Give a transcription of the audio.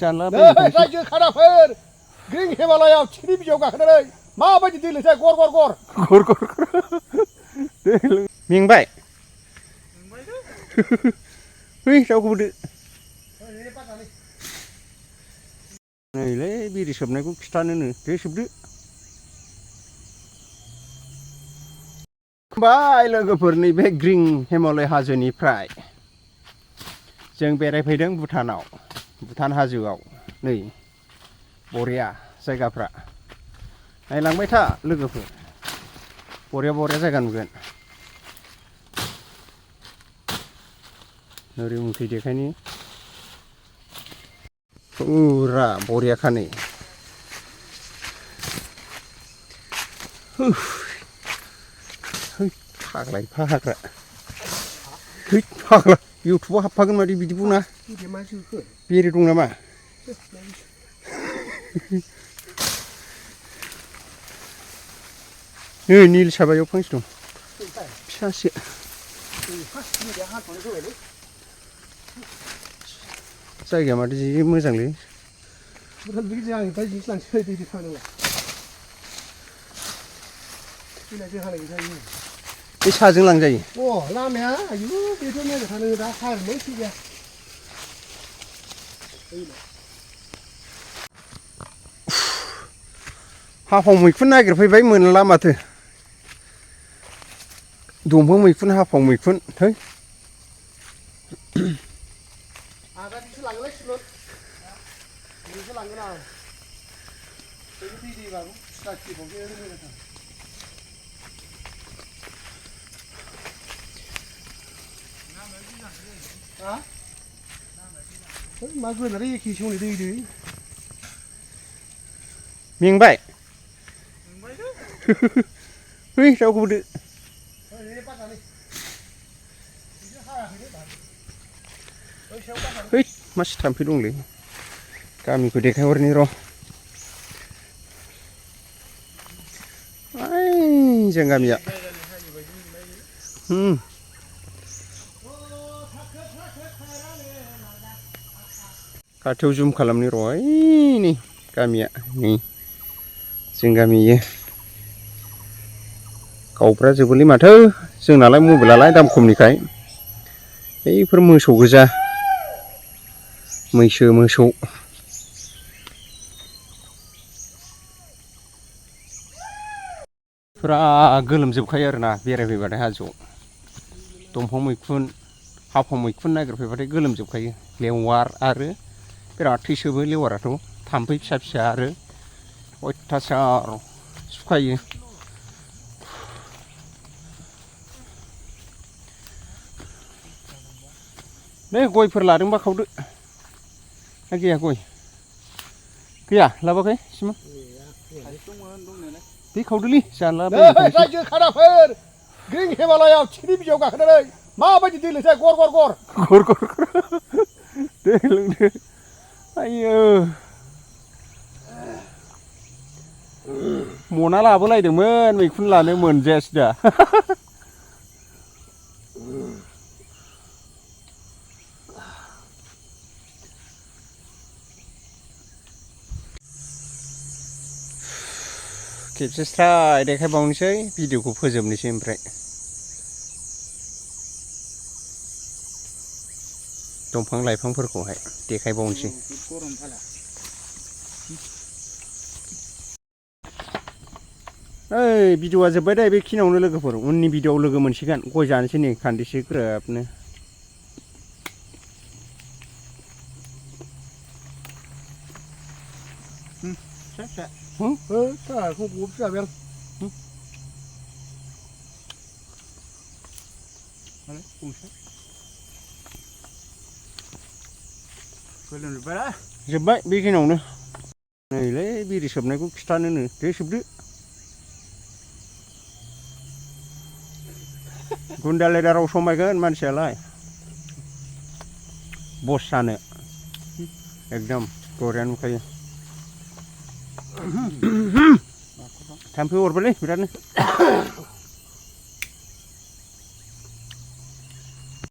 जाला रायजो खादाफोर ग्रिं हिमालयाव थिखिनि बिजौ गाखोनानै माबायदि दै लोंसै गर गर गर मेंबाय बै दाउखौबो दो नैलै बिरि सोबनायखौ खिथानोनो दे सोबदो बाय लोगोफोर नैबे ग्रिं हिमालय हाजोनिफ्राय जों बेरायफैदों भुटानाव भुटान हाजोआव नै बरिया जायगाफ्रा नायलांबाय था लोगोफोर बरिया बरिया जायगा नुगोन ओरै उनखै देखायनि फुरा बरियाखा नै फाग्ला फाग्ला फाग्ला इउटुबाव हाबफागोन मादि बिदि बुङा बेरे दं नामा नै निल साबायाव फांसे दं फिसासो जायगाया माथो जि मोजांलै बे साजों लांजायो अ लामाया आयु बेथ' नायबाय थानो दा हारमोन फैया हाफाव मैखुन नागिरफैबाय मोनला माथो दंफां मैखुन हाफाव मैखुन थै आगादिसो लांलाय सिलर बेसो लांगोन आं बेनि दै दैबाबो फिसा खिबावसो मोजां हा मा गोनारै एखे समनि दै दै मेंबाय बै दाउखौबो दो है मासे थाम्फै दंलै गामिखौ देखायहरनि र' जों गामिया खाथियाव जुम खालामनि र' नै गामिया नै जों गामि गावब्रा जोबोलै माथो जोंनालाय मबाइलालाय दाम खमनिखाय बैफोर मोसौ गोजा मैसो मोसौ फुरा गोलोमजोबखायो आरोना बेरायफैबाथाय हाजोआव दंफां मैखुन हाफाव मैखुन नागिरफैबाथाय गोलोमजोबखायो लेवार आरो बिराद थै सोबो लेवाराथ' थाम्फै फिसा फिसा आरो अयथासार सुखायो नै गयफोर लादोंबा खावदो ना गैया गय गैया लाबोआखै सिमा बे खावदोलै जाला रायजो खादाफोर ग्रिं हिमालयाव थिखिनि बिजौ गाखोनानै माबायदि दै लोंसै गर गर गर गर गर दै लोंदो आयौ मना लाबोलायदोंमोन मैखुन लानो मोनजायासै दा खेबसे स्राय देखायबावनोसै भिडिअखौ फोजोबनोसै ओमफ्राय दंफां लाइफांफोरखौहाय देखायबावनोसै ओइ भिडिअआ जोब्बाय दे बेखिनियावनो लोगोफोर उननि भिडिअआव लोगो मोनसिगोन गय जानोसै नै खान्दिसे ग्रोबनो फिसा साहाखौ बब जाबाय आं जोब्बाय बेखिनियावनो नैलै बिरि सोबनायखौ खिथानोनो दे सोबदो गुन्दा लेदाराव समायगोन मानसियालाय बस जानो एकदम बरिया नुखायो थाम्फै अरबायलै बिरादनो